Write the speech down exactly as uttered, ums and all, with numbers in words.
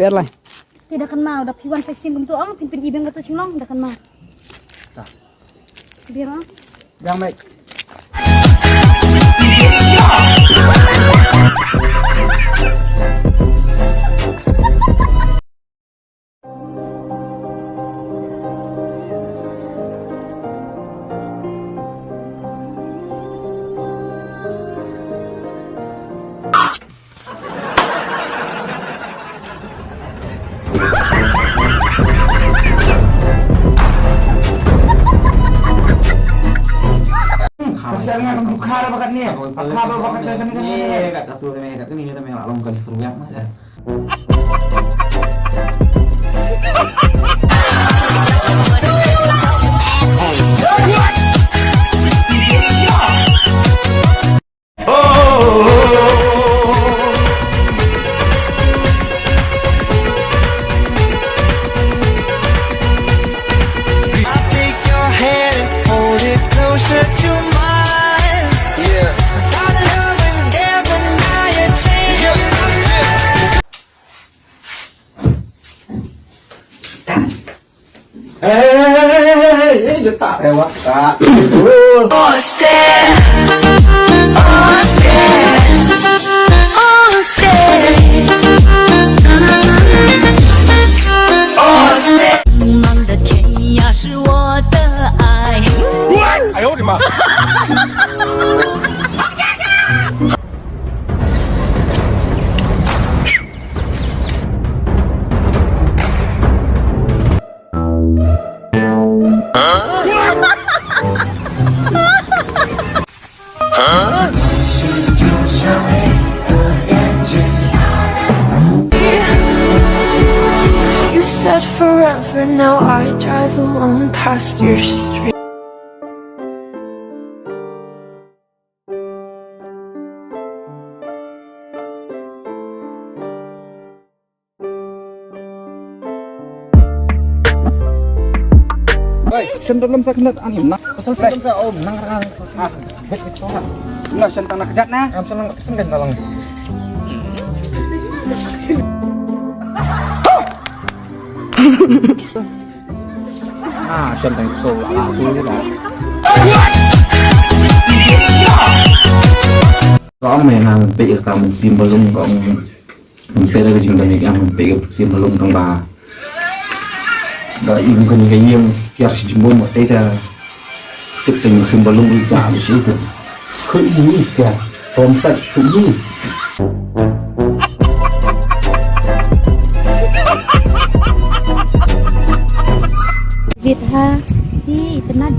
Biar lai. Te da kynmaw, da phi wan sa shisien kumto ong, phin pyni biang kato ka jinglong, da kynmaw. Ta. Biang ong. Biang, mate. Kasian nga, kam dukha ba kat ni. Dukha ba kat ni, kat ni, kat ni. Kat tu ni, kat ni, kat ni, kat ni, kat ni. I'll take your hand and hold it closer to mine. Yeah. Our love is never not a change. Yeah, yeah, yeah. Hey, hey, hey, hey, hey, hey, jetak, eh, wah, tak. Terus. Austin, Austin, Austin. You said forever, now I drive alone past your street. Oi, shen dalam sa kena ani na. Pasal film sa om nang rang. Ah, bet bet soal. Enggak shen tanah kejat nah. Am shen shen dalam. Ah, shen tang so la tu la. Ko me nang pe ka mun sim balung ko. Mynta da ka jingdon ïa ka mynta ka sim lum tang ba. Da i kum kane ka ïing tiar shi jingmum mynta da. Tip tang sim lum i ja shi tu. Khu i tiar. Pom sat khu i. Git ha. Hi itna.